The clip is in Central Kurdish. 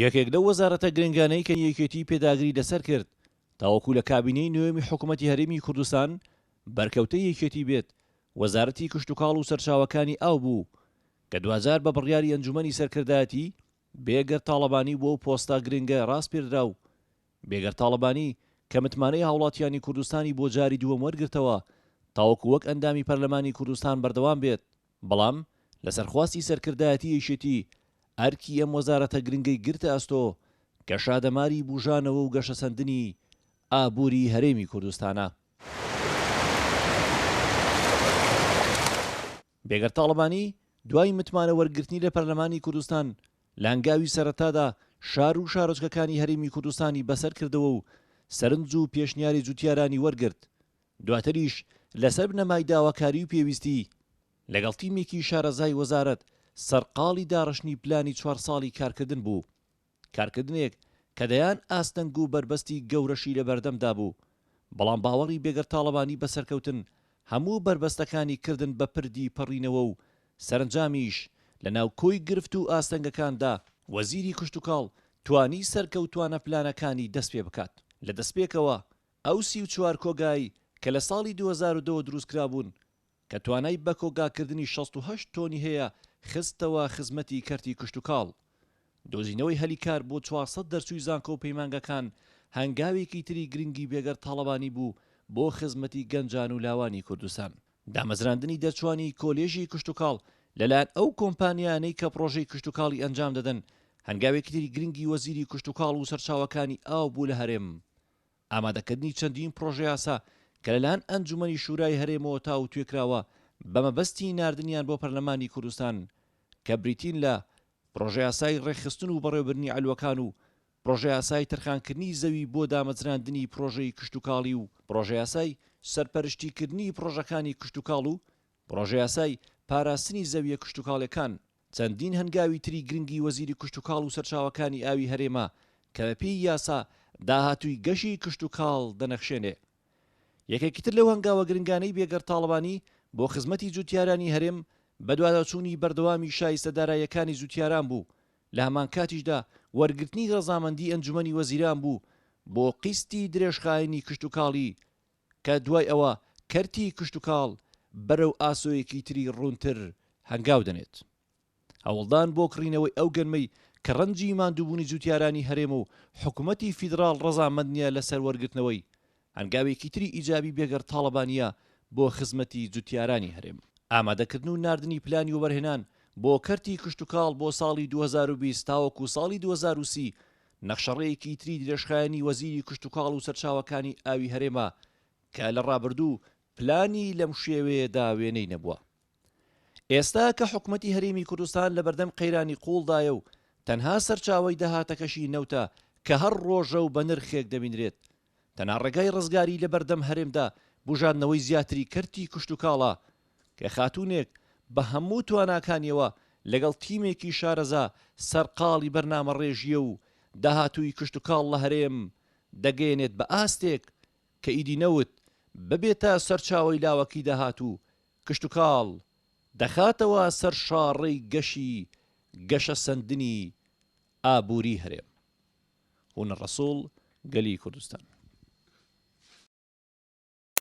یەکێک لەو وەزارەتە گرنگانەی کە یەکێتی پێداگری لەسەر کرد تاوەکو لە کابینەی نۆیەمی حکومەتی هەرێمی کوردستان بەرکەوتەی یەکێتی بێت، وەزارەتی کشتوکاڵ و سەرچاوەکانی ئاو بوو کە دواجار بە بڕیاری ئەنجومەنی سەرکردایەتی بێگەرد تاڵەبانی بۆ ئەو پۆستە گرنگە ڕاسپێردرا و بێگەرد تاڵەبانی کە متمانەی هاوڵاتیانی کوردستانی بۆ جاری دووەم وەرگرتەوە تاوەکو وەک ئەندامی پەرلەمانی کوردستان بەردەوام بێت، بەڵام لەسەر خواستی سەرکردایەتی یەکێتی ئەرکی ئەم وەزارەتە گرنگەی گرتە ئەستۆ کە شادەماری بوژانەوە و گەشەسەندنی ئابوری هەرێمی کوردستانە. بێگەرد تاڵەبانی دوای متمانە وەرگرتنی لە پەرلەمانی کوردستان لە هەنگاوی سەرەتادا شار و شارۆچکەکانی هەرێمی کوردستانی بەسەر کردەوە و سەرنج و پێشنیاری جوتیارانی وەرگرت، دواتریش لەسەر بنەمای داواکاری و پێویستی لەگەڵ تیمێکی شارەزای وەزارەت سەرقاڵی داڕشتنی پلانی چوار ساڵی کارکردن بوو. کارکردنێک کە دەیان ئاستەنگ و بەربەستی گەورەشی لەبەردەمدا بوو، بەڵام باوەڕی بێگەرد تاڵەبانی بە سەرکەوتن هەموو بەربەستەکانی کردن بە پردی پەڕینەوە و سەرەنجامیش لەناو کۆی گرفت و ئاستەنگەکاندا وەزیری کشتوکاڵ توانی سەرکەوتوانە پلانەکانی دەستپێبکات. لە دەستپێکەوە ئەو 34 کۆگای کە لە ساڵی 2010 ەوە دروستکرابوون کە توانای بەکۆگاکردنی 68 تۆنی هەیە خستەوە خزمەتی کەرتی کشتوکاڵ. دۆزینەوەی هەلی کار بۆ 400 دەرچووی زانکۆ و پەیمانگاکان هەنگاوێکی تری گرنگی بێگەرد تاڵەبانی بوو بۆ خزمەتی گەنجان و لاوانی کوردستان. دامەزراندنی دەرچووانی کۆلێژی کشتوکاڵ لەلایەن ئەو کۆمپانیایانەی کە پڕۆژەی کشتوکاڵی ئەنجام دەدەن هەنگاوێکی تری گرنگی وەزیری کشتوکاڵ و سەرچاوەکانی ئاو بوو لە هەرێم. ئامادەکردنی چەندین پڕۆژەیاسا کە لەلایەن ئەنجومەنی شورای هەرێمەوە تاوتوێکراوە بەمەبەستی ناردنیان بۆ پەرلەمانی کوردستان کە بریتین لە پڕۆژەیاسای ڕێکخستن و بەڕێوەبردنی عەلوەکان و پڕۆژەیاسای تەرخانکردنی زەوی بۆ دامەزراندنی پڕۆژەی کشتوکاڵی و پڕۆژەیاسای سەرپەرشتیکردنی پڕۆژەکانی کشتوکاڵ و پڕۆژەیاسای پاراستنی زەویە کشتوکاڵیەکان. چەندین هەنگاوی تری گرنگی وەزیری کشتوکاڵ و سەرچاوەکانی ئاوی هەرێمە کە بەپێی یاسا داهاتووی گەشی کشتوکاڵ دەنەخشێنێ. یەکێکی تر لەو هەنگاوە گرنگانەی بێگەرد تاڵەبانی بۆ خزمەتی جوتیارانی هەرێم بەدواداچوونی بەردەوامی شایستە داراییەکانی جوتیاران بوو لە هەمانکاتیشدا وەرگرتنی ڕەزامەندی ئەنجومەنی وەزیران بوو بۆ قیستی درێژخایەنی کشتوکاڵی کە دوای ئەوە کەرتی کشتوکاڵ بەرەو ئاسۆیەکی تری ڕوونتر هەنگاو دەنێت. هەوڵدان بۆ کڕینەوەی ئەو گەنمەی کە ڕەنجی ماندووبوونی جوتیارانی هەرێم و حکومەتی فیدڕاڵ ڕەزامەند نییە لەسەر وەرگرتنەوەی، هەنگاوێکی تری ئیجابی بێگەرد تاڵەبانییە بۆ خزمەتی جوتیارانی هەرێم. ئامادەکردن و ناردنی پلانی وەبەرهێنان بۆ کەرتی کشتوکاڵ بۆ ساڵی 2020 تاوەکو ساڵی 2030 نەخشەڕێیەکی تری درێژخایەنی وەزیری کشتوکاڵ و سەرچاوەکانی ئاوی هەرێمە کە لە ڕابردوو پلانی لەم شێوەیەدا وێنەی نەبووە. ئێستا کە حکومەتی هەرێمی کوردستان لەبەردەم قەیرانی قووڵدایە و تەنها سەرچاوەی داهاتەکەشی نەوتە کە هەر ڕۆژە و بە نرخێک دەبینرێت، تەنها ڕێگای ڕزگاری لەبەردەم هەرێمدا بوژاندنەوەی زیاتری کەرتی کشتوکاڵە کە خاتوونێک بە هەموو تواناکانیەوە لەگەڵ تیمێکی شارەزا سەرقاڵی بەرنامەڕێژییە و داهاتووی کشتوکاڵ لە هەرێم دەگەیەنێت بە ئاستێک کە ئیدی نەوت ببێتە سەرچاوەی لاوەکی داهات و کشتوکاڵ دەخاتەوە سەر شاڕێی گەشی گەشەسەندنی ئابووری هەرێم. هونەر ڕەسوڵ، گەلی کوردستان.